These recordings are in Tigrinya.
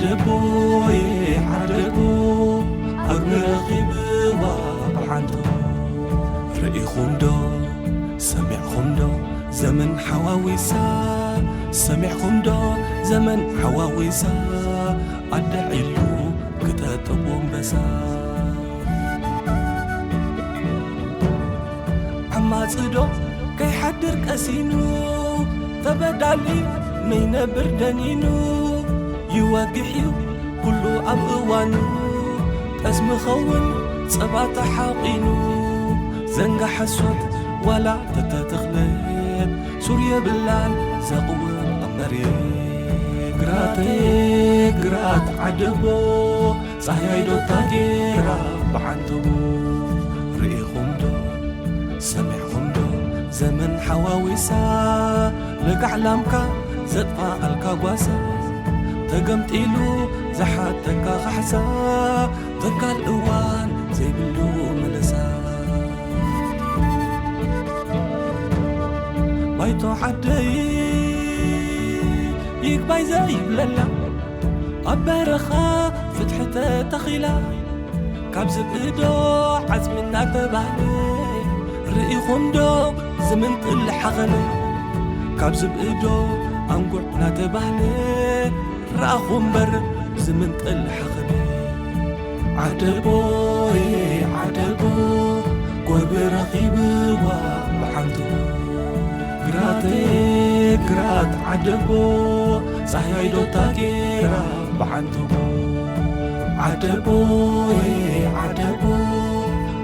ዓደቦየ ዓደቦ፣ ኣግሪ ረኺብዋ ብሓንቶ። ርኢኹም ዶ ሰሚዕኹም ዶ ዘመን ሓዋዊሳ? ሰሚዕኹም ዶ ዘመን ሓዋዊሳ? ኣደ ዒሉ ክጠጥቦ ኣንበሳ። ዓማጺ ዶ ከይሓድር ቀሲኑ፣ ተበዳሊ መይነብር ደኒኑ። ይወግሕ እዩ ኩሉ ኣብ እዋኑ፣ ጠስሚ ኸውን ጸባ ተሓቒኑ። ዘንጋ ሓሶት ዋላ ተተተኽለት፣ ሱር የብላን ዘቕውም ኣብ መሬት። ግራተይ ግራት ዓደቦ፣ ጻህያይ ዶ ታጌራ ብዓንተቦ። ርኢኹም ዶ ሰሚዕኹም ዶ ዘመን ሓዋዊሳ? ለጋዕ ላምካ ዘጥፋኣልካ ጓሳ፣ ተገምጢሉ ዝሓተካ ካሕሳ፣ ተካል እዋን ዘይብሉ ምልሳ። ባይቶ ዓደይ ይግባይ ዘይብለላ፣ ኣብ በረኻ ፍትሒ ተተኺላ፣ ካብ ዝብኢ ዶ ዓጽሚ እናተባህለ፣ ርኢኹም ዶ ዝምንጥል ሓኸነ? ካብ ዝብኢ ዶ ኣንጉዕ እናተባህለ፣ ረኣኹ እምበር ዝምንጥል ሓኸነ። ዓደቦየ ዓደቦ፣ ጎርቢ ረኺብዋ ብሓንቶ። ግራተይ ግራት ዓደቦ፣ ጻህያይ ዶ ታጌራ ብዓንተቦ። ዓደቦየ ዓደቦ፣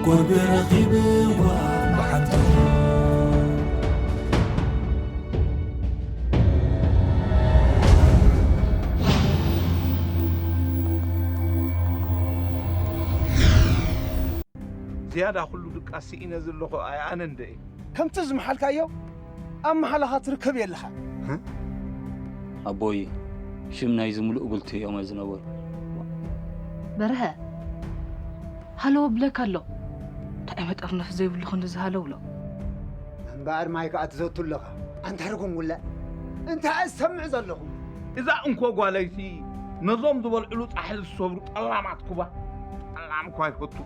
ጎርቢ ረኺብዋ ብሓንተቦ። ዝያዳ ኩሉ ድቃስ ስኢነ ዘለኹ ኣይ ኣነ እንደ እየ። ከምቲ ዝመሓልካዮ ኣብ መሓላኻ ትርከብ የለኻ። ኣቦይ፣ ሽም ናይዚ ምሉእ ብልቱ እዮም ዝነበሩ። በርሀ፣ ሃሎ እብለካ ኣሎ። እንታይ መጠርነፍ ዘይብሉ ክንዲ ዝሃለው ኣሎ። እምበኣር ማይ ከኣ ትዘቱ ኣለኻ። ኣንታ ርጉም ውላድ፣ እንታይ እየ ዝሰምዕ ዘለኹ? እዛ እንኮ ጓለይቲ ነዞም ዝበልዕሉ ጻሕሊ ዝሰብሩ ጠላማት ኩባ፣ ጠላም እኳ ይፈቱ።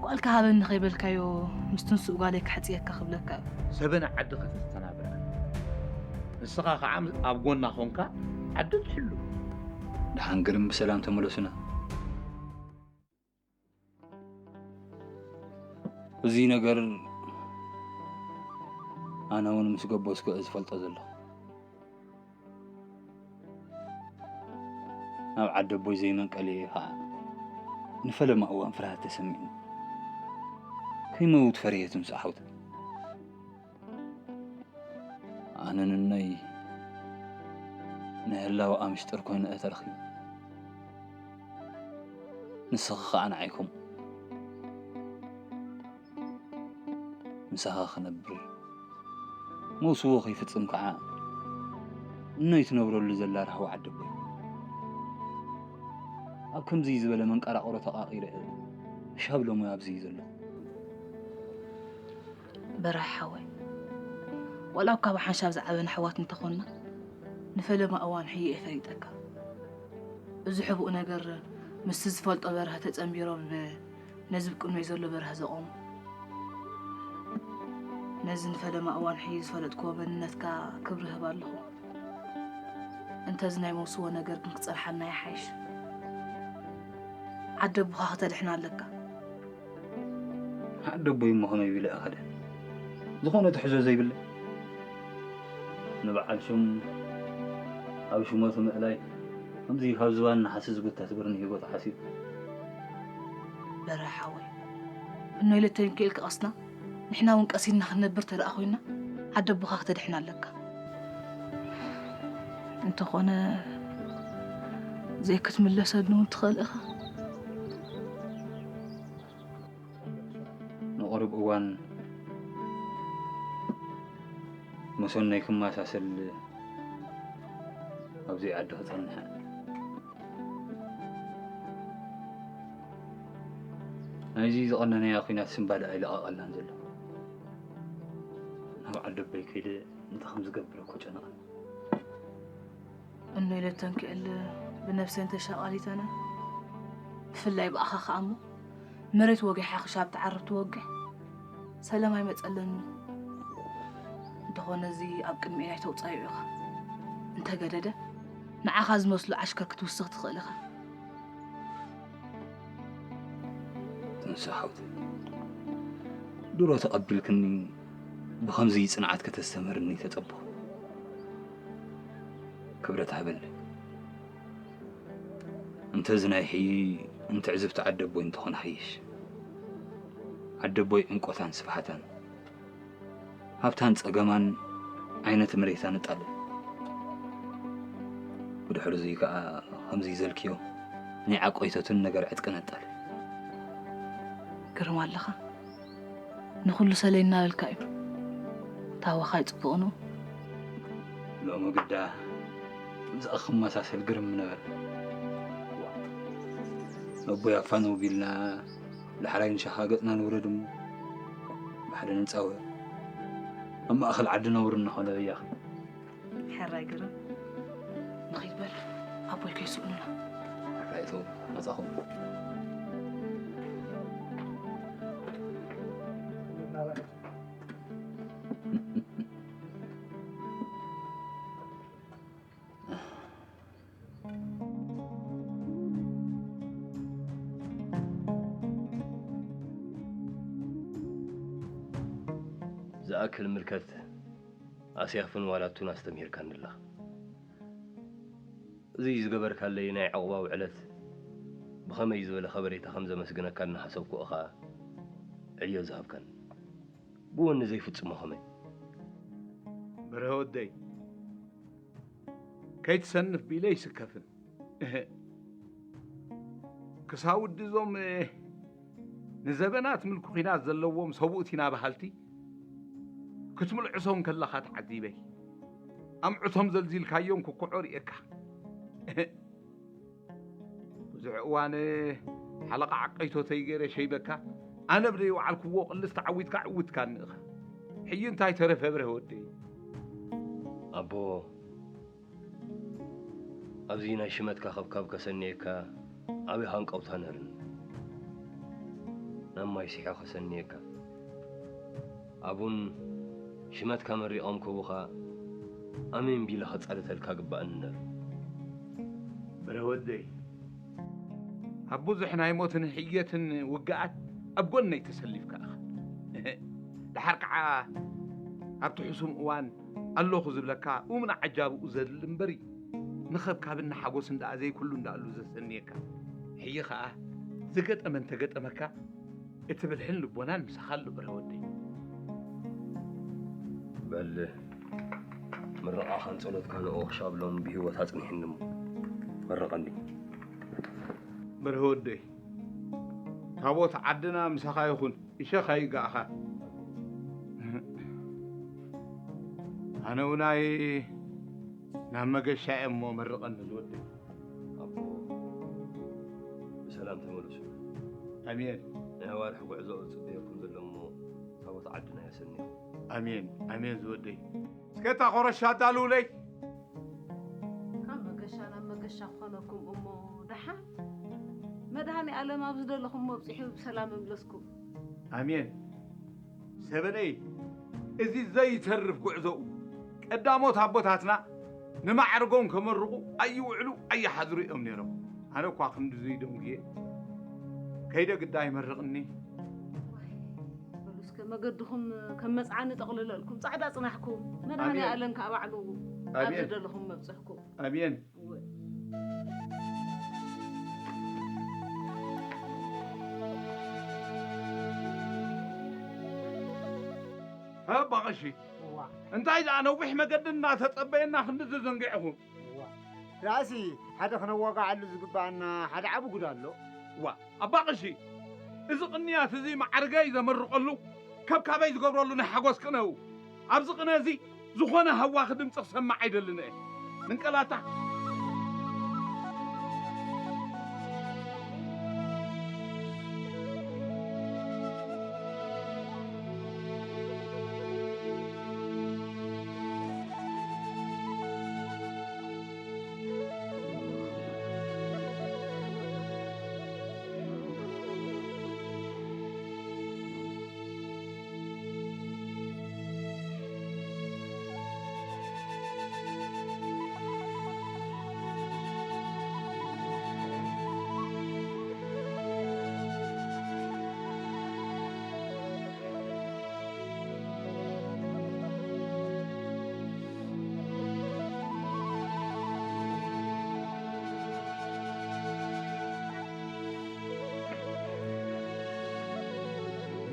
ጓልካ ሃበኒ ከይበልካዮ፣ ምስ ትንሱእ ጓለይ ከሕጽየካ ክብለካ እዩ። ሰበና ዓዲ ከተስተናብራ። ንስኻ ኸዓ ኣብ ጎና ኾንካ ዓዲ ትሕሉ። ደሓን ግርም ብሰላም ተመለሱና። እዚ ነገር ኣነ እውን ምስ ገበዝኩ እየ ዝፈልጦ ዘለኹ። ናብ ዓዲ ኣቦይ ዘይመንቀሊ እየ ኸዓ ንፈለማ እዋን ፍርሃት ተሰሚዑ። ከይመውት ፈሪሀ ትምስሓውት። ኣነ ንኖይ ንህላወኣ ምሽጥር ኮይነ እየ ተረኺቡ። ንስኺ ኸዓ ንዓይ ከምኡ። ምሳኻ ክነብር፣ መውስቦ ከይፍጽም ከኣ እኖይ ትነብረሉ ዘላ ራህዋ ዓደቦይ። ኣብ ከምዚ ዝበለ መንቀራቕሮ ተቓቒረ እሻብ ሎሚ ኣብዚ እዩ ዘሎ። በራሕ ሓወይ፣ ዋላ እኳ ብሓንሻብ ዝዓበና ኣሕዋት እንተኾንና፣ ንፈለማ እዋን ሕየ እየ ፈሊጠካ። እዚ ሕቡእ ነገር ምስቲ ዝፈልጦ በርሀ ተጸንቢሮም ነዚ ብቅድመይ ዘሎ በርሀ ዘቖሙ። ነዚ ንፈለማ እዋን ሕየ ዝፈለጥክዎ መንነትካ ክብሪ እህብ ኣለኹ። እንተዚ ናይ መውስቦ ነገር ግን ክጸንሓልና ይሓይሽ። ዓዲ ኣቦኻ ከተድሕና ኣለካ። ዓዲ ኣቦይ እሞ ከመይ ኢሉ እኸደ? ዝኾነ ትሕዞ ዘይብለይ። ንበዓል ሽም ኣብ ሽመቱ ምእላይ ከምዚ ካብ ዝባን ነሓሲ ዝጉተት ብርኒ ሂቦ ተሓሲቡ። በራሕ ሓወይ፣ እኖይ ለተንኪኤል ክቐስና፣ ንሕና እውን ቀሲንና ክንነብር ተደኣ ኮይና፣ ዓዲ ኣቦኻ ክተድሕን ኣለካ። እንተኾነ ዘይክትምለሰኒ እውን ትኽእል ኢኻ። ንቑሩብ እዋን መሰነይ ክመሳሰል ኣብዚ ዓዲ ክጸንሕ። ናይዚ ዝቐነነያ ኲናት ስምባደ ኣይለቐቐልናን ዘሎ። ናብ ዓዲ ኣቦይ ከይደ እንታይ ከም ዝገብር እኮ ጨነቐኒ። እኖይ ለተንኪኤል ብነብሰን ተሻቓሊተነ፣ ብፍላይ ብኣኻ ከኣ እሞ፣ መሬት ወጊሓ ክሻብ ትዓርብ ትወግሕ፣ ሰላም ኣይመጸለንን። እንተኾነ እዚ ኣብ ቅድሚኤ ኣይተውጻዮ ኢኻ። እንተገደደ፣ ንዓኻ ዝመስሉ ዓሽከር ክትውስኽ ትኽእል ኢኻ። ትንሱ ሓውቲ፣ ድሮ ተቐቢልክኒ ብኸምዚ ጽንዓት ከተስተምህርኒ ተጸበኹ። ክብረት ሃበለይ። እንተ እዚ ናይ ሕይ እንተ ዕዝብቲ ዓደቦይ እንተኾነ ሓይሽ። ዓደቦይ ዕምቆታን ስፍሓታን፣ ሃብታን ጸገማን ዓይነት መሬታ ነጣለ። ብድሕሪ እዚ ከኣ ከምዚ ዘልክዮ ናይ ዓቆይቶትን ነገር ዕጥቂ ነጣለ። ግርም ኣለኻ። ንኹሉ ሰለይ እናበልካ እዩ። ታዋኻይ ጽቡቕ ነው። ሎሚ ግዳ ምስኣ ክመሳሰል ግርም ምነበረ። ነቦይ ኣፋነው ቢልና ዳሕራይ ንሸኻ ገጽና ንውረድ እሞ ብሓደ ንጻወ። ኣብ ማእከል ዓዲ ነውሪ እናኾነ በያኺ። ሕራይ ግርም። ንኺድ በል፣ ኣቦይ ከይስእኑና። ሕራይ እቶም መጻኹም። ዝኣክል ምልከት ኣስያፍን ዋላቱን ኣስተምሂርካኒ ኣለኻ። እዚ ዝገበርካለይ ናይ ዕቑባ ውዕለት ብኸመይ ዝበለ ከበሬታ ከም ዘመስግነካ እናሓሰብኩ እኻ ዕዮ ዝሃብካኒ። ብወኒ ዘይፍጽሞ ከመይ? በርሀ ወደይ፣ ከይትሰንፍ ብኢለ ይስከፍን። እህ። ክሳብ ውዲ እዞም፣ እ፣ ንዘበናት ምልኪ ኲናት ዘለዎም ሰብኡት ኢና በሃልቲ ክትምልዕሶም ከለኻ ተዓዚበ። ኣምዑቶም ዘልዚልካዮም ክኩዖ ርእየካ። እህ። ብዙሕ እዋን ሓለቓ ዓቀይቶተይ ገይረ ሸይበካ፣ ኣነ ብደይ ወዓልክዎ ቅልስ ተዓዊትካ ዕውትካኒ ኢኻ። ሕጂ እንታይ ተረፈ ብርሀ ወደይ? ኣቦ፣ ኣብዚ ናይ ሽመትካ ከብካብ ከሰንየካ ዓቢ ሃንቀውታ ነርኒ። ናብ ማይ ሲሖ ከሰንየካ። ኣቡን ሽመትካ መሪቖም ክህቡኻ ኣሜን ቢለ ከጻልተልካ ግባእኒ ነሩ። በረ ወደይ፣ ኣብ ብዙሕ ናይ ሞትን ሕየትን ውግኣት ኣብ ጎነይ ተሰሊፍካ ኢኻ። ደሓር ከዓ ኣብቲ ሕሱም እዋን ኣለኹ ዝብለካ እሙን ዓጃብኡ ዘድሊ እምበሪ፣ ንኸብካብን ንሓጎስን ደኣ ዘይኩሉ እንዳኣሉ ዘሰንየካ። ሕጂ ኸኣ ዝገጠመ እንተገጠመካ፣ እቲ ብልሕን ልቦናን ምሳኻ ኣሎ በረ ወደይ። በል ምርቓኻን ጸሎትካን ንኡ ክሻብ ሎም ብህይወት ኣጽኒሕኒ እሞ መርቐኒ። በርሀ ወደይ፣ ታቦት ዓድና ምሳኻ ይኹን፣ እሸኻ ይጋእኻ። ኣነ ውናይ ናብ መገሻ እየ እሞ መርቐኒ ዝወደይ። ኣቦ፣ ብሰላም ተመለሱ። ኣሜን። ናይ ኣዋርሕ ጉዕዞ ዝጽበየኩም ዘሎ እሞ ታቦት ዓድና የሰንዮ። ኣሜን፣ ኣሜን ዝወደይ። እስከ እታ ኮረሻ ኣዳልውለይ። ካብ መገሻ ናብ መገሻ ክኾነኩም እሞ ደሓን መድሃኔ ኣለም ኣብ ዝደለኹም መብጽሑ ብሰላም እምለስኩም። ኣሜን። ሰበነይ፣ እዚ ዘይተርፍ ጉዕዞኡ ቀዳሞት ኣቦታትና ንማዕርጎም ከመርቑ ኣይውዕሉ ኣይሓድሩ እዮም ነይሮም። ኣነ እኳ ክንዲ ዘይደንጉየ ከይደ ግዳ ይመርቕኒ። በሉ እስከ መገድኹም ከም መጽዓኒ ጠቕልለልኩም፣ ጻዕዳ ጽናሕኩም፣ መድሃኔ ኣሜን። ኣለም ከኣ ባዕሉ ኣብ ኣሜን። ዝደለኹም መብጽሕኩም። ኣሜን። እወ። ኣባ ቀሺ፣ እዋ። እንታይ ደኣ ነዊሕ መገዲ እናተጸበየና ክንዲ ዝዘንጊዕኹም? እዋ። ደኣሲ ሓደ ክነዋግዓሉ ዝግብኣና ሓደ ዓቢ ጉድ ኣሎ። እዋ፣ ኣባ ቀሺ፣ እዚ ቅንያት እዚ ማዕርገይ ዘመርቐሉ፣ ከብካበይ ዝገብረሉ ናይ ሓጎስ ቅነ እዩ። ኣብዚ ቅነ እዚ ዝኾነ ሃዋኺ ድምፂ ክሰማዕ ኣይደልን እየ። ንንቀላታ።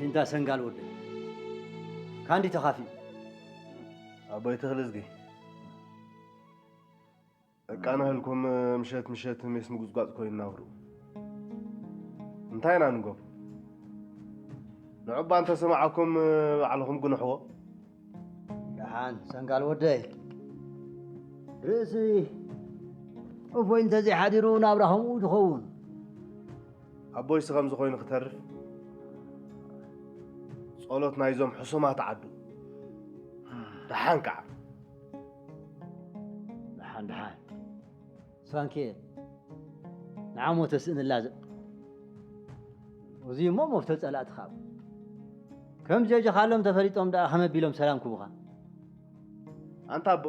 እንታ ሰንጋል ወደይ፣ ካንዲ ተኻፊኡ። ኣቦይ ተኽለዝጊ፣ ደቃና ህልኩም ምሸት ምሸት ሜስ ምጉዝጓዝ ኮይኑ ናብሩ። እንታይ ኢና ንገብሮ? ንዑባ እንተሰማዓኩም ባዕልኹም ግንሕዎ። ደሓን ሰንጋል ወደይ፣ ርእሲ እፎይ እንተዘይሓዲሩ ናብራ ከምኡ ዝኸውን። ኣቦይስ ከምዚ ኮይኑ ክተርፍ ጸሎት ናይዞም ሕሱማት ዓዱ። ደሓን ከዓ። ደሓን ደሓን። ሳንኬ፣ ንዓሞ ተስእንላ ዘ-፣ እዚ እሞ መፍቶ ጸላእትኻ። ከም ጀጀኻሎም ተፈሊጦም ደኣ ከመ ቢሎም ሰላም ክቡኻ? ኣንታ ኣቦ፣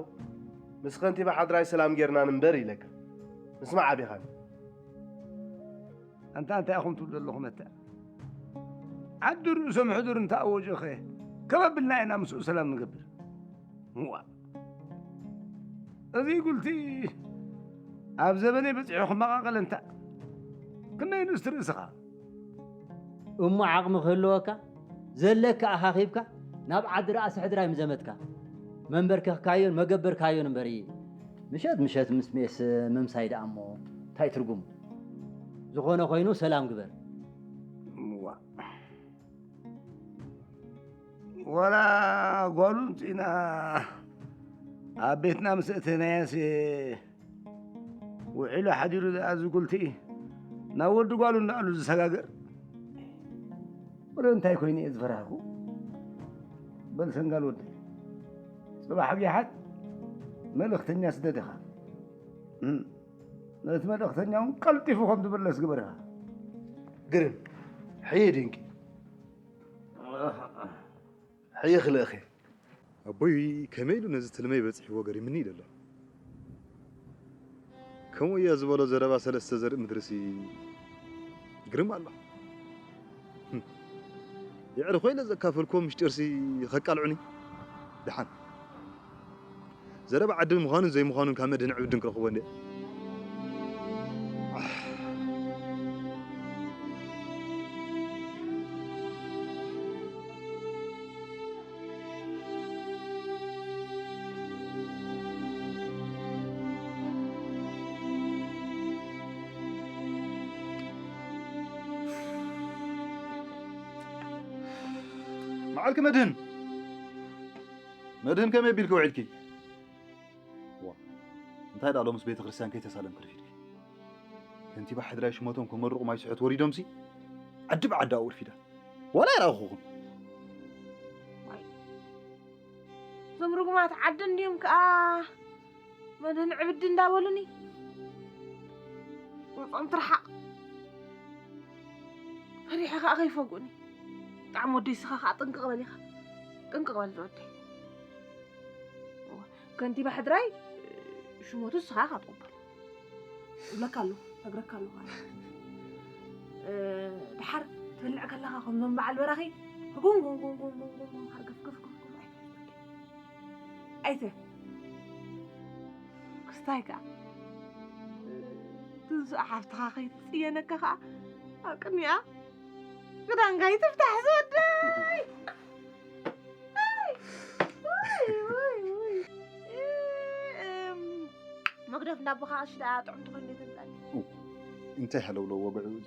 ምስ ከንቲባ ሓድራይ ሰላም ጌርና ንንበር ኢለካ። ምስማዕ ኣቢኻኒ። ኣንታ እንታይ ኢኹም ትብሉ ዘለኹም? ኣታ ዓዲ ርእሶም ሕዱር እንተ ኣወጀኸ ከመ ኣቢልና ኢና ምስኡ ሰላም ንገብር? እዋ፣ እዚ ጉልቲ ኣብ ዘበነይ በጺሑ ክመቓቐል እንታ ክንደይ ንእስቲ ርእስኻ። እሞ ዓቕሚ ክህልወካ ዘለካ ኣኻኺብካ ናብ ዓዲ ርኣሲ ሕድራይ ምዘመትካ መንበርከኽካዮን መገበርካዮን እምበር፣ ምሸት ምሸት ምስ ሜስ ምምሳይ ደኣ እሞ እንታይ ትርጉም? ዝኾነ ኮይኑ ሰላም ግበር። እዋ፣ ወላ ጓሉ እንቲና ኣብ ቤትና ምስ እተናያስ ውዒሉ ሓዲሩ ዝኣዝ ጉልቲ ናብ ወዲ ጓሉ እንዳኣሉ ዝሰጋገር። ወረ እንታይ ኮይኑ እየ ዝፈራህኩ? በል ሰንጋል ወደይ፣ ጽባሕ ጊሓት መልእኽተኛ ስደድ ኢኻ። እም፣ ነቲ መልእኽተኛ እውን ቀልጢፉ ከም ዝምለስ ግበር ኢኻ። ግርም፣ ሕየ ድንቂ። ሕየ ክልእኽ እየ። ኣቦይ ከመይ ኢሉ ነዚ ትልመይ በጺሕዎ ገሪምኒ ኢለ ኣለኹ። ከምኡ እየ ዝበሎ ዘረባ ሰለስተ ዘርኢ ምድርሲ ግርም ኣሎ። ህም። የዕርኾ ኢለ ዘካፈልክዎ ምሽጢርሲ ከቃልዑኒ። ደሓን። ዘረባ ዓድን ምዃኑን ዘይምዃኑን ካብ መድህን ዕብድን ክረኽቦ እንድየ። መዓልኪ መድህን፣ መድህን ከመይ ኣቢልኪ ውዒልኪ? ዋ፣ እንታይ ደኣ ሎምስ ቤተ ክርስቲያን ከይተሳለምኪ ረፊድኪ? ከንቲባ ሕድራይ ሽመቶም ክመርቑ ማይ ስሑት ወሪዶምሲ ዓዲ ብዓዲ ኣውርፊዳ። ዋላ ኣይረኣኹኹን። ዋይ፣ እዞም ርጉማት ዓዲ እንድዮም ከኣ መድህን ዕብዲ እንዳበሉኒ። ወጾም ትርሓቕ። ፈሪሐ ከኣ ከይፈጉኒ። ብጣዕሚ ወደይ፣ ስኻ ከኣ ጥንቅቕ በል ኢኻ። ጥንቅቕ በል ዝወደይ። እዋ፣ ከንቲባ ሕድራይ ሽሞቱ ስኻ ኢኻ ትቕበል። እብለካ ኣለኹ፣ ነግረካ ኣለኹ ኣነ። እ፣ ደሓር ትበልዕ ከለኻ ከምዞም በዓል በራኺ፣ ጉም፣ ጉም፣ ሃርገፍ፣ ገፍ፣ ገፍ፣ ገፍ፣ ኣይተ። ክስታይ ከኣ። ትንሱ ሓፍትኻ ከይትጽየነካ ከኣ፣ ኣብ ቅድሚኣ ክዳንካ ይትፍታሕ ዝወደይ። ኣይ፣ ወይ፣ ወይ፣ ወይ። እ፣ እም፣ መግደፍ እንዳቦኻ ቀሺ ደኣ ጥዑም ተኾይኑ ዘይተምጻኒ። ኡ፣ እንታይ ሃለውለው ወግዑ እዚ።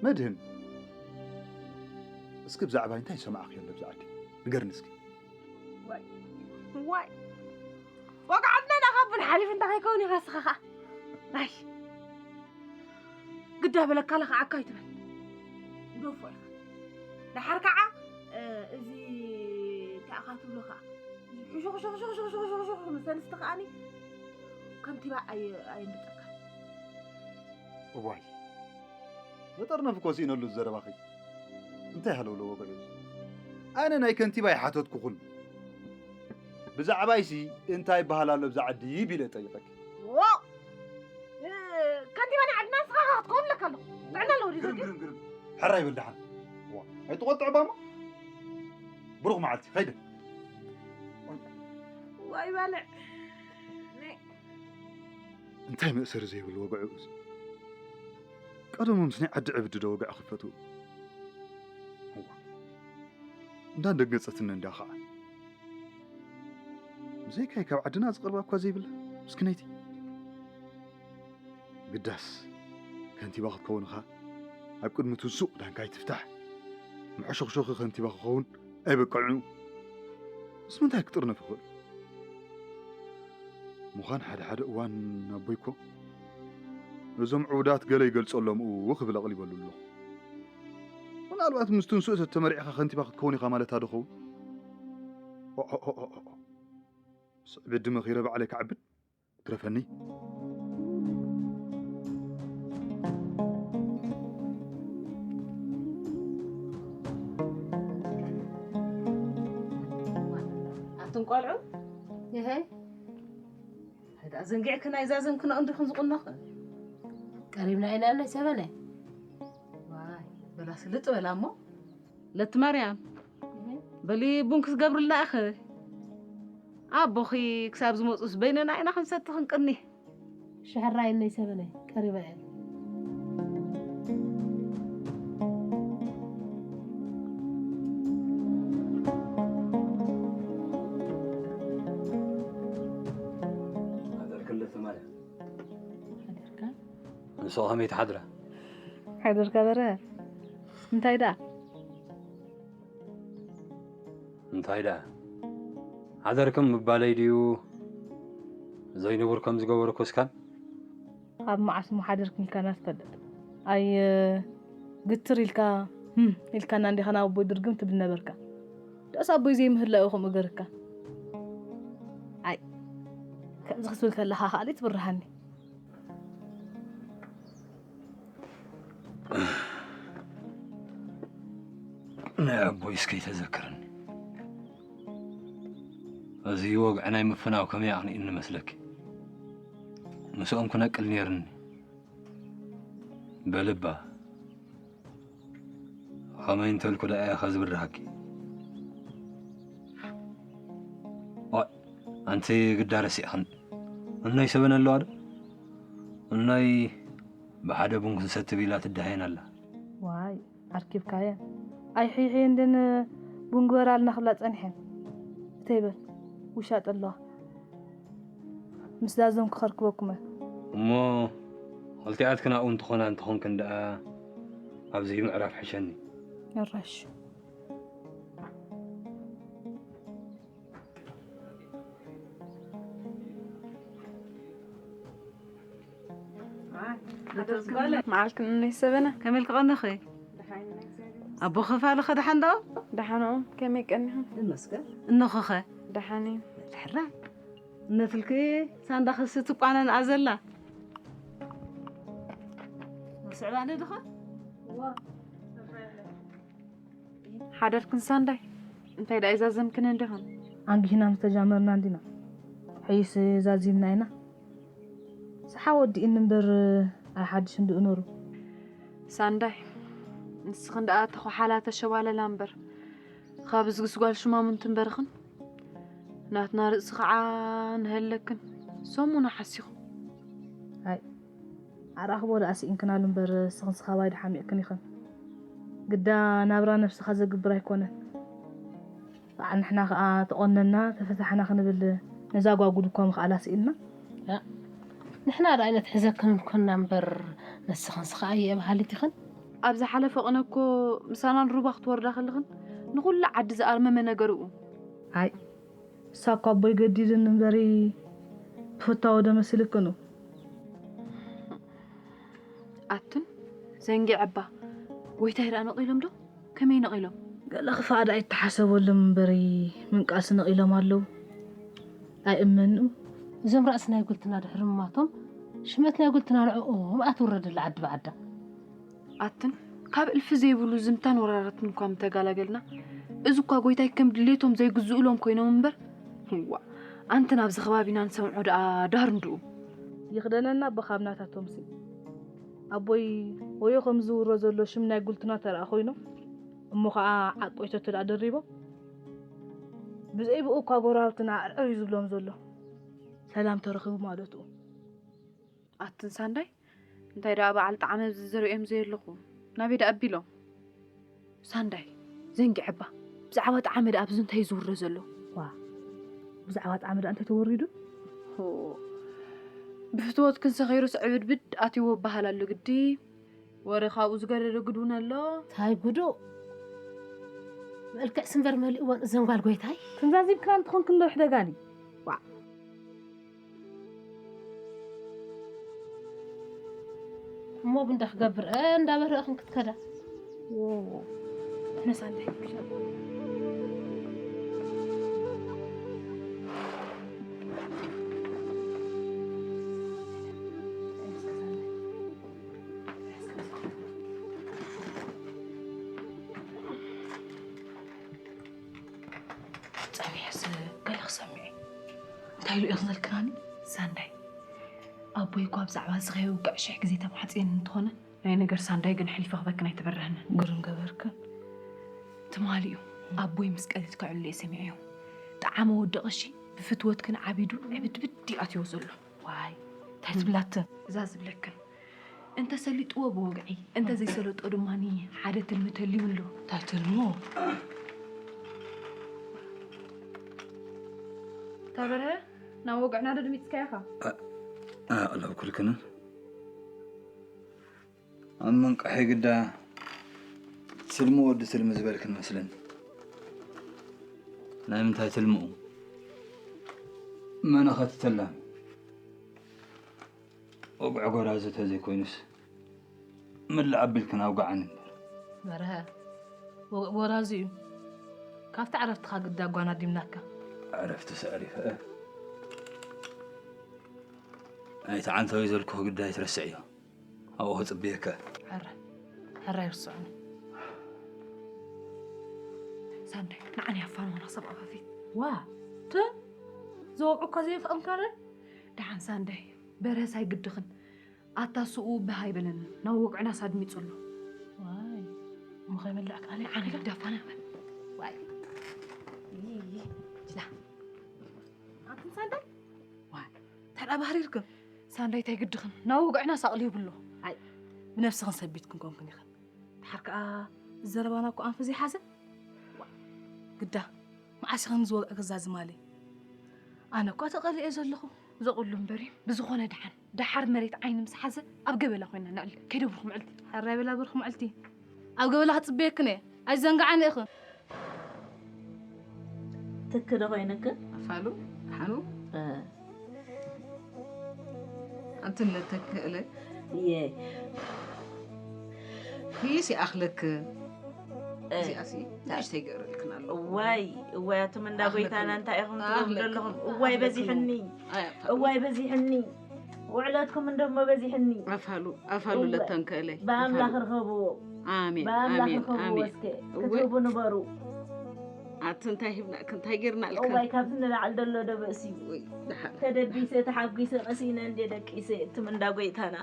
መድህን፣ እስኪ ብዛዕባይ እንታይ ዝሰማዕኽዮ ኣሎ ኣብዚ ዓዲ? ንገርኒ እስኪ። ዋይ፣ ዋይ። ወግዓትና ናኻብን ሓሊፍ እንታይ ከይከውን ኢኻ እስኻ ኸኣ? ኣይ። ግዳ በለካ ለኽዓካ ኣይትበል። ግደፎ ኢኻ። ደሓር ከዓ፣ እ፣ እዚ እንታይ ኢኻ ትብሎ ከዓ? እዚ ሕሹኽሹኽሹኽሹኽሹኽ ምስ ኣንስቲ ከኣኒ ከንቲባ ኣየ-፣ ኣየንብጠካ። እዋይ፣ መጠርነፍ እኮ ስኢነሉ ዘረባኺ። እንታይ ሃለውለው ወግዑ እዚ? ኣነ ናይ ከንቲባ ኣይሓተትኩኹን። ብዛዕባይሲ እንታይ ይበሃል ኣሎ ብዛ ዓዲ ቢለ ጠይቐኪ። ዎ! እ፣ ከንቲባ ናይ ዓድና ንስኻ ኸኣ ክትከውን ኣለካ ኣለኹ። ጥዕና ኣለዎ ድዩ ግርም፣ ዘርጊ? ግርም፣ ግርም። ሕራይ በል ደሓን። ዋ፣ ኣይትቖጥዕ ባሞ። ብሩኽ መዓልቲ፣ ኸይደ። ዋይ ባልዕ። ናይ እንታይ መእሰሪ ዘይብሉ ወግዑ እዚ? ቀደሞምስ ናይ ዓዲ ዕብዲ ዶ ወግዒ ክፈትዉ? እዋ፣ እንዳደንገጸትኒ እንዳ ኸዓ። ብዘይካይ ካብ ዓድና ዝቐርባ እኳ ዘይብላ ምስኪነይቲ። ግዳስ ከንቲባ ክትከውን ኸኣ ኣብ ቅድሚ ትንሱቕ ዳንካ ኣይትፍታሕ። መሐሸኽሸኺ ከንቲባ ክኸውን ኣይበቅዕን እዩ። ምስ ምንታይ ክጥርነፍ ይኽእል? ምዃን ሓደ ሓደ እዋን ኣቦይ እኮ ነዞም ዕቡዳት ገለ ይገልጸሎም እው ክብል ኣቕሊበሉ ኣለኹ። ምናልባት ምስ ትንሱእ ተተመሪዕኻ ከንቲባ ክትከውን ኢኻ ማለታ ዶ ኸውን? ኦ፣ ኦ፣ ኦ፣ ኦ፣ ኦ። ስዕቢ ድመኺረ ባዕለይ ክዓብድ ትረፈኒ። ኣቱም ቆልዑ፣ ይሀይ ሕዳ ዘንጊዕክን ኣይዛዘምክንኦ እንዲኹም ዝቑነኹ። ቀሪብና ኢና ናይ ሰበነ። ዋይ፣ በላ ስልጥ በላ እሞ። ለትማርያም፣ በሊ ቡን ክትገብርልና ኢኺ። ኣቦኺ ክሳብ ዝመጹስ በይንና ኢና ክንሰቲ ክንቅኒ። ሽሕራይ እነይ ሰበነ፣ ቀሪበ እየ። ሓደርክለ ትማሊ። ሓደርካ? ንስኻ ከመይ ትሓድራ? ሓደርካ በረ? እንታይ ደኣ? እንታይ ደኣ? ሓደርክም ምባለይ ድዩ? ዘይንቡር ከም ዝገበርኩ እስካን? ኣብ መዓስ እሞ ሓደርክም ኢልካና ትፈልጥ? ኣይ፣ ግትር ኢልካ፣ ህም፣ ኢልካና እንዲኻ ናብ ኣቦይ ድርግም ትብል ነበርካ። ደስ ኣቦይ ዘይምህላው እዩ ከምኡ ገርካ። ኣይ፣ ከምዚ ክትብል ከለኻ ከኣሊ ትብርሃኒ። ናይ ኣቦይ እስከ ይተዘክርኒ። እዚ ወግዒ ናይ ምፍናው ከመይ ኣቕኒእኒ መስለኪ? ምስኦም ክነቅል ነይርኒ። በልባ፣ ከመይ እንተልኩ ደኣ እየ ከዝብርሃኪ? ኦይ፣ ኣንቲ ግዳ ረሲእኽን። እኖይ ሰበን ኣለዋ ዶ? እኖይ ብሓደ ቡን ክንሰቲ ቢላ ትደሃየን ኣላ። ዋይ፣ ኣርኪብካየ። ኣይ፣ ሒሒ እንድን ቡን ግበራልና ክብላ ጸኒሐን። እተይ በል፣ ውሻጥ ኣለዋ። ምስ ዛዘምኩ ከርክበኩመ። እሞ ክልቲኣትክን ኣብኡ እንትኾና እንተኾንክን ደኣ ኣብዚ ምዕራፍ ሕሸኒ። እረሽ። መዓልክን እነይ ሰበነ። ከመይ ኢልኪ ቀኒኺ? ኣቦ ከፋልኸ ደሓን ዶ? ደሓንኦም፣ ከመይ ቀኒኹም? ይመስገን። እነኹኸ? ደሓን እዩ። ሕራይ። እነትልኪ ሳንዳ ክሲ ትቋነን ኣዘላ። ስዕባኒ ድኻ? ሓደርክን ሳንዳይ፣ እንታይ ደኣ ይዛዘምክን እንዲኹም? ኣንጊህና ምስ ተጃመርና እንዲና። ሕይስ ዛዚምና ኢና። ሰሓ ወዲእኒ እምበር ኣይሓድሽን ድኡ ነሩ። ሳንዳይ፣ ንስኽን ደኣ ተኾሓላ ተሸባለላ እምበር፣ ካብ ዝግስ ጓል ሽማሙንቲ እምበርኽን። ናትና ርእሲ ኸዓ ንሀለክን። ሰሙና ሓሲኹ። ኣይ፣ ኣራኽቦ ደኣ ስኢንክናሉ እምበር፣ ንስኽንስ ካባይ ድሓሚቕክን ኢኽን። ግዳ ናብራ ነብስኻ ዘግብር ኣይኮነን። በዓል ንሕና ኸኣ ተቖነና፣ ተፈታሕና ክንብል ነዛ ጓጉድ እኳ ምኽኣላ ስኢንና። ያ፣ ንሕና ደኣ ኣይነትሕዘክን ኮና እምበር፣ ንስኽንስ ኸኣ እየ በሃሊት ኢኽን። ኣብ ዝሓለፈ ቅነ እኮ ምሳና ንሩባ ክትወርዳ ከለኽን፣ ንኹሉ ዓዲ ዝኣርመመ ነገርኡ። ኣይ፣ እሳ እኳ ኣቦይ ገዲድን እምበሪ፣ ብፍታወ ዶ መሲልክኑ? ኣትን ዘንጊዕ እባ፣ ጎይታይ ደኣ ነቒሎም ዶ? ከመይ ነቒሎም? ገለ ክፋእ ደኣ ኣይተሓሰበሎም እምበሪ፣ ምንቃስ ነቒሎም ኣለዉ። ኣይእመንኡ። እዞም ራእሲ ናይ ጉልትና ድሕሪ ምማቶም፣ ሽመት ናይ ጉልትና ንዕኦም ኣትውረደላ ዓዲ ብዓዳ። ኣትን፣ ካብ እልፊ ዘይብሉ ዝምታን ወራራትን እኳ ምተጋላገልና፣ እዚ እኳ ጎይታይ ከም ድሌቶም ዘይግዝኡሎም ኮይኖም እምበር፣ እዋ፣ ኣንትን ኣብዚ ከባቢና ንሰምዖ ደኣ ዳር እንድኡ። ይኽደነና ኣቦ ካብ ናታቶምሲ። ኣቦይ ወዮ ከም ዝውሮ ዘሎ ሽም ናይ ጉልትና ተረኣ ኮይኖም፣ እሞ ኸዓ ዓቆይቶ ተደኣ ደሪቦም፣ ብዘይ ብኡ እኳ ጎረባብትና ዕርዕር እዩ ዝብሎም ዘሎ። ሰላም ተረኺቡ ማለትኡ። ኣትን ሳንዳይ፣ እንታይ ደኣ በዓል ጣዕመ ኣብዚ ዝርእዮም ዘየለኹ፣ ናበይ ደኣ ኣቢሎም? ሳንዳይ፣ ዘንጊዐባ፣ ብዛዕባ ጣዕመ ደኣ ኣብዚ እንታይ እዩ ዝውረ ዘሎ? ዋ፣ ብዛዕባ ጣዕመ ደኣ እንታይ ተወሪዱ? ሆ፣ ብፍትወትክን ሰኺሩስ ዕብድብድ ኣትይዎ በሃል ኣሎ ግዲ። ወረ ካብኡ ዝገደደ ጉድ እውን ኣሎ። ታይ ጉዱ! መልክዕ ስንበር መሊእወን እዘን ጓል ጎይታይ። ተንዛዚብክና እንተኾንክን ዶ ይሕደጋኒ? ዋዕ። እሞ ብንዳ ክገብር፣ እ፣ እንዳበረእኽን ክትከዳ። ዎ። ነሳ እንታይ? ጸኒሐስ ገለ ክሰምዕ እዩ። እንታይ ኢሉ እዩ ክዘልክናኒ? ሳንዳይ፣ ኣቦይ እኳ ብዛዕባ እዚ ከየውግዕ ሽሕ ግዜ ተማሕጺኤኒ እንተኾነ፣ ናይ ነገር ሳንዳይ ግን ኣሕሊፈ ክበክን ኣይተበረህንን። ግርም ገበርክን። ትማሊ እዩ ኣቦይ ምስ ቀትልቲ ከዕልሉ እየ ሰሚዐዮ። ጠዓመ ወዲ ቀሺ ብፍትወትክን ዓቢዱ ዕብድብድ እዩ ኣትይዎ ዘሎ። ዋይ፣ እንታይ ትብላትን? እዛ ዝብለክን። እንተ ሰሊጥዎ ብወግዒ፣ እንተ ዘይሰለጦ ድማ ሓደ ትልሚ ተልዩ ኣሎ። እንታይ ትልሙ? እታ በርሀ፣ ናብ ወግዕና ዶ ድሚጽካያኻ? ኣ-፣ ኣቕለብኩልክንን። ኣብ መንቀሒ ግዳ ትልሚ ወዲ ትልሚ ዝበልክን መስለኒ። ናይ ምንታይ ትልምኡ? መነኸት ተላሚ? ወግዒ ጎራዙ ተዘይኮይኑስ፣ ምልእ ኣቢልክን ኣውግዓኒ እምበር። በርሀ፣ ወግዒ ጎራዙ እዩ። ካብቲ ዕረፍትኻ ግዳ ጓና ዲምናካ። ዕረፍቲ ሰዕሪፈ። ኣይትዓንተዊ ዘልኩኺ ግዳ ኣይትረስዕዮ። ኣብኡ ክጽበየካ። ሕረ፣ ሕረ ኣይርስዖን። ሳንዳይ፣ ንዓኒ ኣፋንዋና ሰብ ኣፋፊት። ዋ፣ ተ-፣ ዘወግዑ እኳ ዘየፍቐምካለ? ደሓን ሳንዳይ፣ በረስ ኣይግድኽን። ኣታ ስኡ ብህ ኣይበለንን፣ ናብ ወግዕናስ ኣድሚጹ ኣሎ። ዋይ፣ እሞ ከይመልዕካ ኣነ ንዓኒ ግዳ ኣፋንዋ። ዋይ። ይይ፣ ጅላ። ኣንትን ሳንዳይ? ዋይ፣ እንታይ ደኣ ባህሪርክን? ሳንዳይ እንታይ ግድኽን? ናብ ወግዕናስ ኣቕሊቡ ኣሎ። ኣይ፣ ብነብስኽን ሰቢትክን ኮንክን ኢኽን። ድሓር ከኣ ዘረባና እኮ ኣንፊ ዘይሓዘ። ዋይ፣ ግዳ፣ መዓስ ኢኽን ዝወግዒ ክዛዝማለይ? ኣነ እኳ ተቐሊዐ ዘለኹ። ዘቑሉ እምበር እዩ። ብዝኾነ ደሓን፣ ደሓር መሬት ዓይኒ ምስ ሓዘ ኣብ ገበላ ኮይና ነዕልል። ከይደብርኹም ዕልቲ። ሕራይ በላ ብርኹም ዕልቲ። ኣብ ገበላ ክጽበየክን እየ። ኣይዘንግዓኒ ኢኽን። ትክ ዶ ኮይንክን? ኣፋሉ፣ ሓኑ? እ። ኣንትነት ተክእለ። እየ። ፊስ ይኣኽለክ። እ። እዚኣሲ ንእሽተይ ገይረልክን ኣለኹ። እዋይ፣ እዋይ፣ ኣቱም እንዳ ኣኽለክን። ጎይታና እንታይ ኢኹም ትብሉ ኣለክን። ዘለኹም? እዋይ፣ ኣለክን። በዚሕኒ። ኣይ፣ ኣፋሉ። እዋይ፣ በዚሕኒ። ውዕለትኩም እንደሞ በዚሕኒ። ኣፋሉ፣ ኣፋሉ እወ። ለተንከእለይ። ብኣምላኽ ኣፋሉ። ርኸብዎ። ኣሜን፣ ብኣምላኽ ኣሜን፣ ርኸብዎ ኣሜን። እስከ። እወ። ክትህቡ ንበሩ። ኣቲ እንታይ ሂብናክን፣ እንታይ ጌርናልክን? እዋይ፣ ካብቲ ንላዕሊ ደሎ ዶ ብእሲ። ወይ፣ ደሓን። ተደቢሰ፣ ተሓጒሰ፣ ቀሲነ እንዴ ደቂሰ፣ እትም እንዳ ጎይታና።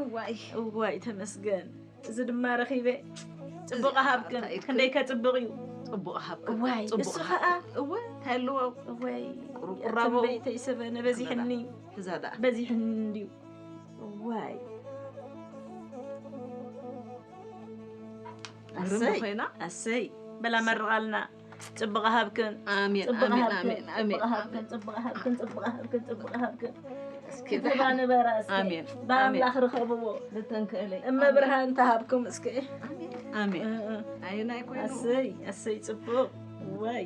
እዋይ። እዋይ፣ ተመስገን። እዚ ድማ ረኺበ። ጽቡቕ እዚ ሃብክን። ኣታ ኢትክን። ክንደይ ከጽብቕ እዩ። ጽቡቕ ሃብክን። እዋይ፣ ጽቡቕ እሱ ሃብክን። ኸኣ። እወ፣ እንታይ ኣለዎ? እዋይ፣ ቁርቁራቦ። እትም በይተይ ሰበነ በዚሕኒ። እዛ ደኣ። በዚሕኒ እንድዩ። እዋይ። ግርም ኣሰይ፣ ኮይና። ኣሰይ። በላ መርቓልና። ጽቡቕ ሃብክን። ኣሜን፣ ጽቡቕ ኣሜን፣ ሃብክን፣ ኣሜን፣ ኣሜን። ጽቡቕ ሃብክን፣ ጽቡቕ ሃብክን፣ ጽቡቕ ሃብክን፣ ጽቡቕ ሃብክን። እስኪ ክትህባ ደሓን። ንበራ እስኪ። ኣሜን፣ ብኣምላኽ ኣሜን። ርኸብዎ። ልተንክእለይ። እመ ብርሃን ትሃብኩም እስኪ። ኣሜን፣ ኣሜን። እ፣ እ። ኣየናይ ኮይኑ? ኣሰይ፣ ኣሰይ፣ ጽቡቕ። ዋይ።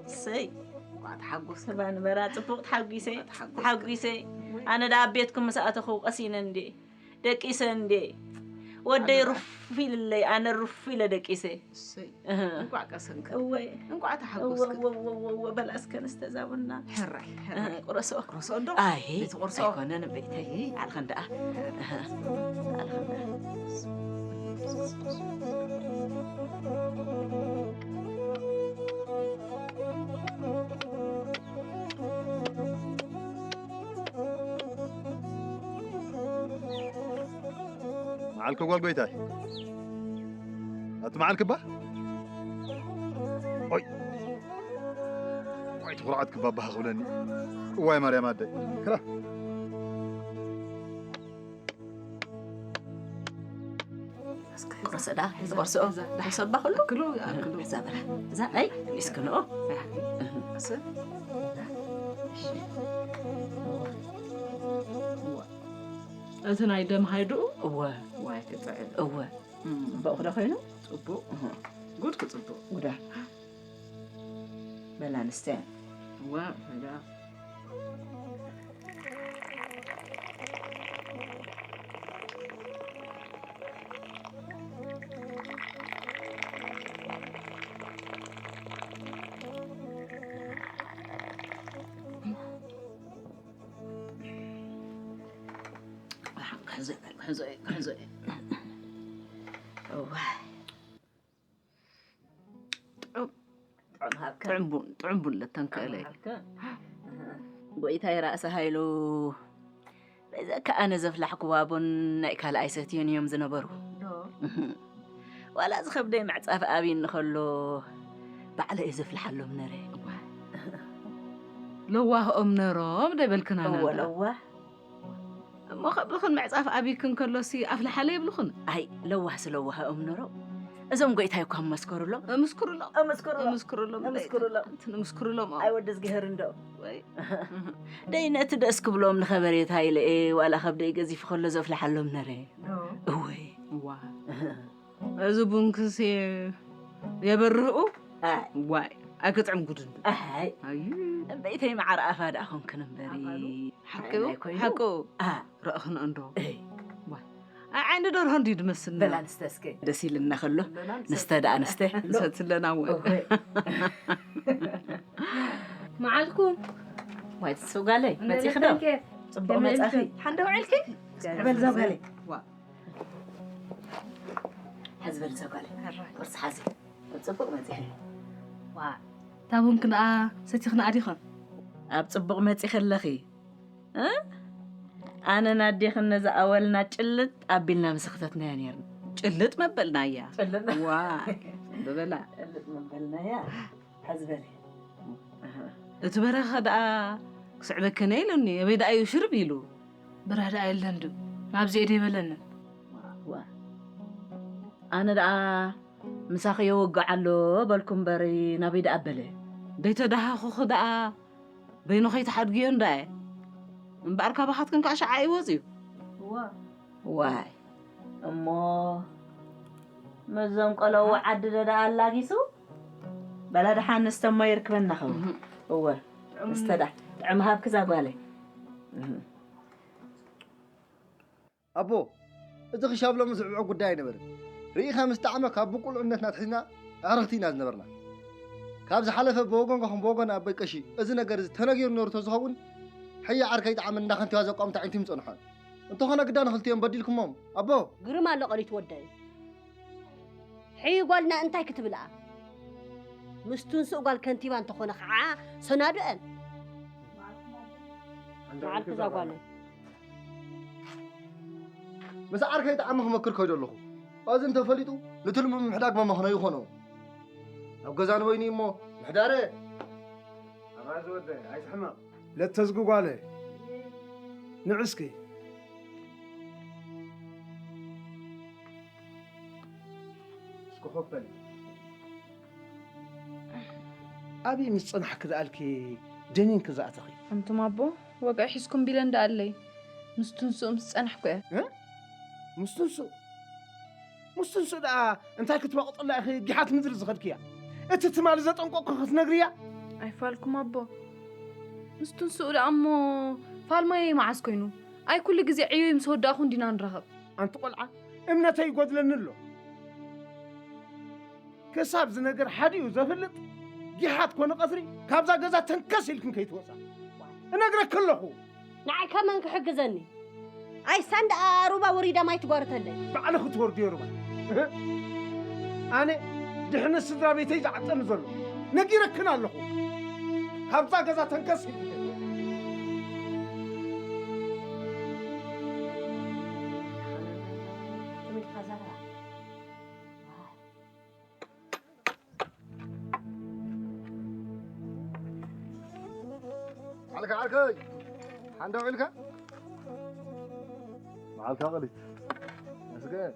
ኣሰይ። እንኳዕ ተሓጎስኪ። ትህባ ንበራ። ጽቡቕ ተሓጒሰ። እንኳዕ ተሓጎስኪ። ተሓጒሰ። ወይ። ኣነ ደኣ ኣብ ቤትኩም ምስ ኣተኹ ቀሲነ እንዴ። ደቂሰ እንዴ። ወደይ ኣነ ሩፍ ኢልለይ፣ ኣነ ሩፍ ኢለ ደቂሰ። እሰይ። እህ። እንኳዕ ቀሰንኪ። እወ። እንኳዕ ተሓጎስኪ። እወ፣ እወ፣ እወ፣ እወ፣ በላ እስከ ንስተዛቡና። ሕራይ፣ ሕራይ። እህ፣ ቁረሶ። ቁረሶ እንዶ? ኣይ፣ ቤት ቁርሶ። ኣይኮነን ቤተይ። ኣልኸን ደኣ። እህ፣ ኣልኸን ደኣ። መዓልከ ጓል ጎይታይ። ኣቲ መዓልክ እባ? ኦይ። ዋይ፣ ትኹርዓት ክባ ባህ ክብለኒ። እዋይ ማርያም ኣደይ። ክራ። ቁርሲ ደኣ፣ ቁርሲ፣ ቁርሲ እባ ኩሉ። ክሉ፣ ክሉ። እዛ በላ፣ እዛ፣ ኣይ፣ እስክንኦ። እህ። እቲ ናይ ደም ሃይድኡ? እወ። ዋይ፣ ክጥዕም። እወ። እም። ጽቡቕ ዶ ኮይኑ? ጽቡቕ። እህ። ጉድ ክጽቡቕ። ጉዳ። በላ ኣንስተ። እወ፣ በላ። ሕዞ፣ ሕዞ፣ ሕዞ። እዋይ። ጥዑም፣ ጥዑም ሃብከ። ጥዑም ቡን፣ ጥዑም ቡን ለተንከእለይ። ሃብከ። ጎይታይ ራእሲ ሃይሉ፣ በዘካ ኣነ ዘፍላሕክዋ ቡን ናይ ካልኣይ ሰትዩን እዮም ዝነበሩ። ዶ? ዋላ ዝኸብደይ ምዕጻፍ ኣብይ እንከሎ፣ ባዕለ እየ ዘፍልሓሎም ነረ። ለዋህኦም ነሮም ዶ ይበልክና እወ፣ ናንዳ? ለዋህ። እሞ ከብልኽን ምዕጻፍ ኣብይክን ከሎሲ ኣፍልሓለ ይብልኽን? ኣይ፣ ለዋህ ስለዋህኦም ነሮም። እዞም ጎይታይ እኳ መስከሩሎም። እምስክሩሎም። እምስክሩሎም። እምስክሩሎም። እምስክሩሎም። እንትን እምስክሩሎም። ኣይ፣ ወዲ እዝግሄር እንዶ። ወይ። ደይ ነቲ ደስ ክብሎም ንኸበሬታ ኢለ እየ፣ ዋላ ከብደይ ገዚፉ ከሎ ዘፍልሓሎም ነረ። ዶ? እወይ። እዋ። እዚ ቡንክስ የበርህኡ? ኣይ። ዋይ፣ ኣይክጥዕም ጉድ እንዶ። ኣይ። ኣይ። እምበይተይ መዓር ኣፋ ደኣ ኾንክን እምበሪ። ሓቅኡ? ሓቅኡ? ኣ። ረእኽን እንዶ። እይ። ዋይ። ኣይ፣ ዓይኒ ደርሆ እንድዩ ድመስልና። በላ ንስተ እስከ። ደስ ኢልና ከሎ፣ በላ ንስተ። ንስተ ደኣ ንስተ። ንሰትለና እወ። እወ። መዓልኩም። ዋይ፣ ትስው ጋለይ፣ እንዴት መጺኺ ዶ? ነሽ? ጽቡቕ ከመይ መጻኺ። ኢልኪ? ሓንደ ውዒልኪ? ጋለይ። በል ዘው ጋለይ። ዋ። ሓዚ በል ዘው ጋለይ። ሕራይ። ቁርሲ ሓዚ። ጽቡቕ መጺኺ። ዋ። እታ ቡንኪ ደኣ ሰቲኽና ኣዲኽን? ኣብ ጽቡቕ መጺኺ ኣለኺ። እ? ኣነን ኣዴኽን ነዛ ኣወልና ጭልጥ ኣቢልና ምሰ ኽተትናያ ኔርና። ጭልጥ መበልናያ። ጭልጥ። ዋ፣ በበላ። ጭልጥ መበልናያ። ሓዚ በሊ። እቲ በረኻ ደኣ ክስዕበከነ ኢሉኒ፣ ኣበይ ደኣ እዩ ሽርብ ኢሉ? በረኻ ደኣ የለን ዶ? ናብዚ እየ ደይበለንን። ዋ። ኣነ ደኣ ምሳኺ የወግዓሎ በልኩ እምበር ናበይ ደኣ በለ? ደይተዳሃኹኺ ደኣ በይኑ ከይትሓድግዮ እንዳየ። እምበኣር ካባኻትክን ከዓ ሸዓ እዩ ወፅዩ። እዋ። ዋይ። እሞ መዞም ቆለዉ ዓዲ ዶ ደኣ ኣላጊሱ? በላ ደሓን ንስተሞ ይርክበና ኸውን። እህ። እወ። ጥዑም። እስተ ደኣ ጥዑም ሃብኪ እዛ ጓለይ። እህ። ኣቦ፣ እቲ ክሻብ ሎሚ ዝዕብዖ ጉዳይ ኣይነበረን። ርኢኻ ምስ ጣዕመ ካብ ብቁልዕነትና ኣትሒዝና ኣዕርኽቲ ኢና ዝነበርና። ካብ ዝሓለፈ ብወገንካኹም ብወገን ኣቦይ ቀሺ እዚ ነገር እዚ ተነጊሩ ነይሩ ተዝኸውን፣ ሕያ ዓርከይ ጣዕመ እንዳ ከንቲባ ዘቋምት ኣዒንቱ ምጸንሖን። እንተኾነ ግዳ ንኽልቲኦም በዲልኩሞም። ኣቦ! ግርም ኣሎ ቀሊት ወደይ። ሕዩ ጓልና እንታይ ክትብልኣ? ምስ ትንሱእ ጓል ከንቲባ እንተኾነ ከዓ ሰናድአን። መዓልቲ እዛ ጓለይ። ምስ ዓርከይ ጣዕሚ ክመክር ከይዶ ኣለኹ። እዚ እንተፈሊጡ ንትልሙ ምሕዳግ መመኽነዩ ይኾኖ። ኣብ ገዛ ንበይኑ እሞ ምሕዳረ። ኣባዚ ወደይ ኣይትሕመቕ። ለተዝጊ ጓለ። ንዑ እስኪ። እስኪ ኮፍ በሊ። ኣበይ ምስ ጸናሕኪ ደኣልኪ ደኒንኪ ዝኣተኺ? ኣንቱም ኣቦ፣ ወግዒ ሒዝኩም ቢለን ደኣለይ። ምስ ትንሱእ ምስ ጸናሕኩ እየ። እ? ምስ ትንሱእ? ምስ ትንሱእ ደኣ እንታይ ክትባቕጠላ ኢኺ ጊሓት ምድሪ ዝኸድክያ? እቲ ትማሊ ዘጠንቀቕኩ ክትነግርያ? ኣይፋልኩም ኣቦ። ምስ ትንሱእ ደኣ እሞ ፋልማይ መዓስ ኮይኑ? ኣይ ኩሉ ግዜ ዕዮይ ምስ ወዳእኹ እንዲና ንራኸብ። ኣንቲ ቆልዓ፣ እምነተይ ይጎድለኒ ኣሎ። ክሳብ እዚ ነገር ሓዲኡ ዘፍልጥ ጊሓት ኮነ ቀትሪ ካብዛ ገዛ ተንከስ ኢልክን ከይትወጻ እነግረኪ ኣለኹ። ንዓይ ከመን ክሕግዘኒ? ኣይ ሳንዳ ሩባ ወሪዳ ማይ ትጓርተለይ። ባዕልኺ ትወርድዮ ሩባ። እህ። ኣነ ድሕነት ስድራ ቤተይ ዝዓጠኒ ዘሎ ነጊረክን ኣለኹ። ካብዛ ገዛ ተንከስ ኢልክን። ዓልካ ዓርከይ፣ ሓንዳ ውዒልካ? መዓልካ ቀሊት። መስገን።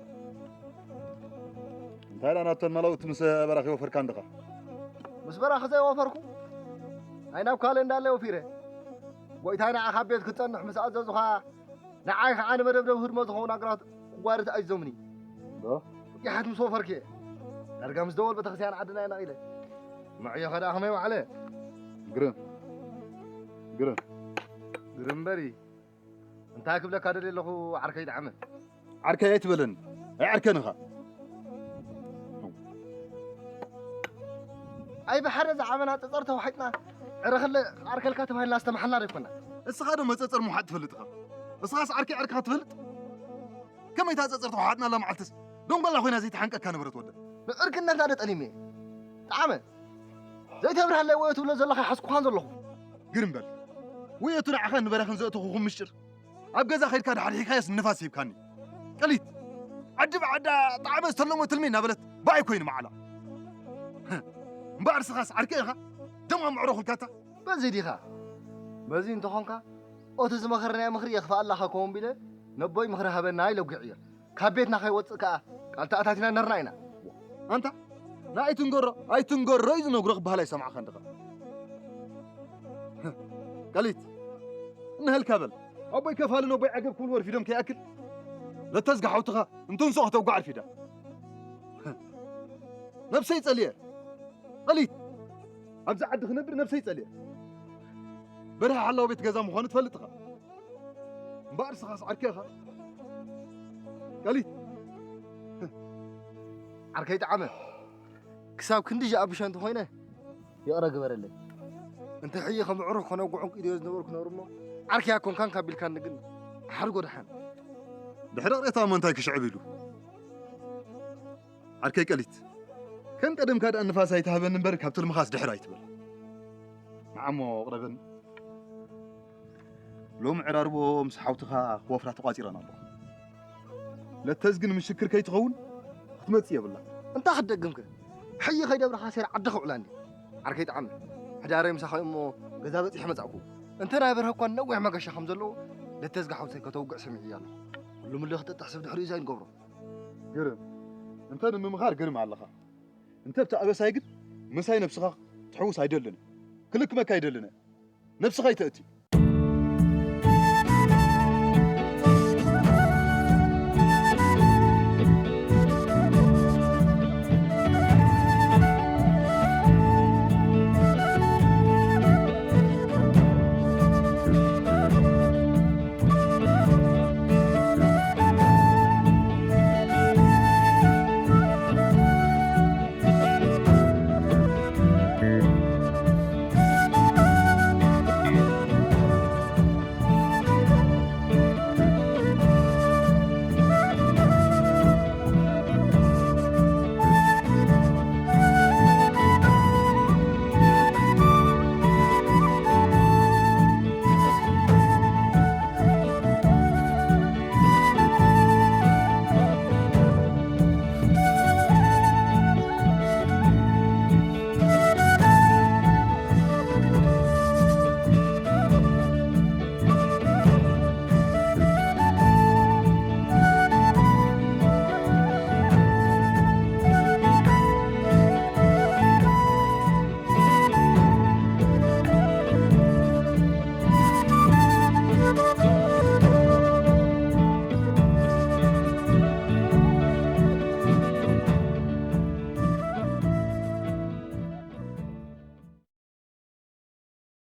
ታዲያ ናተን መላውቲ ምስ በራኺ ወፈርካ እንድኻ? ምስ በራኺ ዘይወፈርኩ ኣይ ናብ ካልእ እንዳለ ወፊረ። ጎይታይ ንዓኻ ኣብ ቤት ክትጸንሕ ምስ ኣዘዙኻ ንዓይ ከዓ ንመደብደብ ህድሞ ዝኸውን ኣግራት ክጓርት ኣይዞምኒ። ዶ? ያሓት ምስ ወፈርክ እየ ዳርጋ ምስ ደወል ቤተክርስትያን ዓድና እየ ነቒለ። ምዕዮ ኸዳ ከመይ ዋዕለ? ግርም ግርም ግርም እምበሪ። እንታይ ክብለካ ደልየ ኣለኹ ዓርከይ ጣዕመ? ዓርከይ ኣይትበለኒ። ኣይዓርከንኻ። ኣይ ብሓደ ዝዓበና ጸጸር ተዋሒጥና ዕረ ክለ ዓርከልካ ተባሂልና ዝተመሓልና ዶ ኣይኮና? እስኻ ዶ መጸጸር ምውሓጥ ትፈልጥኻ? እስኻስ ዓርከይ ዓርክኻ ትፈልጥ? ከመይ እታ ጸጸር ተዋሓጥናላ መዓልትስ ደንጓላ ኮይና ዘይተሓንቀካ ነበረት ወደ? ንዕርክነትና ዶ ጠሊመ? ጣዕመ ዘይተብርሃለይ ወዮ ትብሎ ዘለኻ ሓዝኩኻን ዘለኹ። ግርም በል። ወዮ እቲ ንዓኻን ንበራኽን ዘእተኹኹም ምሽጥር ኣብ ገዛ ከይድካ ድሓድሒካዮስ ንፋስ ሂብካኒ። ቀሊት ዓዲ ብዓዳ ጣዕመ ዝተለሞ ትልሚ እናበለት ብኣይ ኮይኑ መዓላ። እምበኣር ስኻስ ዓርከ ኢኻ ደማ ምዕሮ ኩልካታ። በዚ ዲኻ? በዚ እንተኾንካ ኦቲ ዝመኸርናዮ ምኽሪ የኽፍኣላኻ ኮን ቢለ ነቦይ ምኽሪ ሃበና ኢለ ኣጒዕዮ። ካብ ቤትና ከይወጽእ ከኣ ቃል ተኣታቲና ነርና ኢና። ኣንታ ንኣይትንገሮ ኣይትንገሮ እዩ ዝነግሮ ክበሃል ኣይሰማዕኻን ድኻ? ቀሊት እንሀልካ በል። ኣቦይ ከፋልን ኣቦይ ዓገብ ክብሉ ወርፊዶም ከይኣክል ለተዝጋ ሓውትኻ እንትንሶ ከተውግዓ ኣርፊዳ። ነብሰይ ጸልየ። ቀሊት ኣብዚ ዓዲ ክነብር ነብሰይ ጸልየ። በርሀ ሓላው ቤት ገዛ ምዃኑ ትፈልጥ ኢኻ። እምበኣር ስኻስ ዓርከ ኢኻ። ቀሊት ዓርከይ ጣዕመ ክሳብ ክንዲ ጃ ብሸንቲ ኮይነ ይቕረ ግበረለይ። እንተ ሕጂ ከም ዕሩኽ ከነጉዕን ኢደዮ ዝነበርኩ ነሩ እሞ ዓርኪ ኣይኮንካን ካብ ቢልካኒ ግን ሓርጎ ደሓን። ድሕሪ ቅሬታ እሞ እንታይ ክሽዕብ ኢሉ? ዓርከይ ቀሊት ከም ቀደምካ ደኣ ንፋስ ኣይትሃበኒ እምበር ካብ ትልምኻስ ድሕር ኣይትበል። ንዓሞ ቅረበኒ። ሎሚ ዕራርቦ ምስ ሓውትኻ ክወፍራ ተቋጺረን ኣለኹ። ለተዝ ግን ምሽክር ከይትኸውን ክትመጽእ የብላ። እንታይ ክትደግምከ? ሕይ ከይደብርኻ ሴር ዓዲ ክውዕላ እንዲ። ዓርከይ ጣዕሚ ሕዳረይ ምሳኻ እሞ ገዛ በጺሕ መጻእኩ። እንተ ናይ በርሀ እኳ ነዊሕ መገሻ ከም ዘለዎ ለተዝጋ ሓውተይ ከተውግዕ ሰሚዕያ ኣለኹ። ኩሉ ምልኽ ጥጥሕ ሰብ ድሕሪኡ ዛይ ንገብሮ። ግርም። እንተ ንምምኻር ግርም ኣለኻ። እንተ ብቲ ኣበሳይ ግን ምሳይ ነብስኻ ትሕውስ ኣይደልን። ክልክመካ ኣይደልን። ነብስኻ ይተእቲ።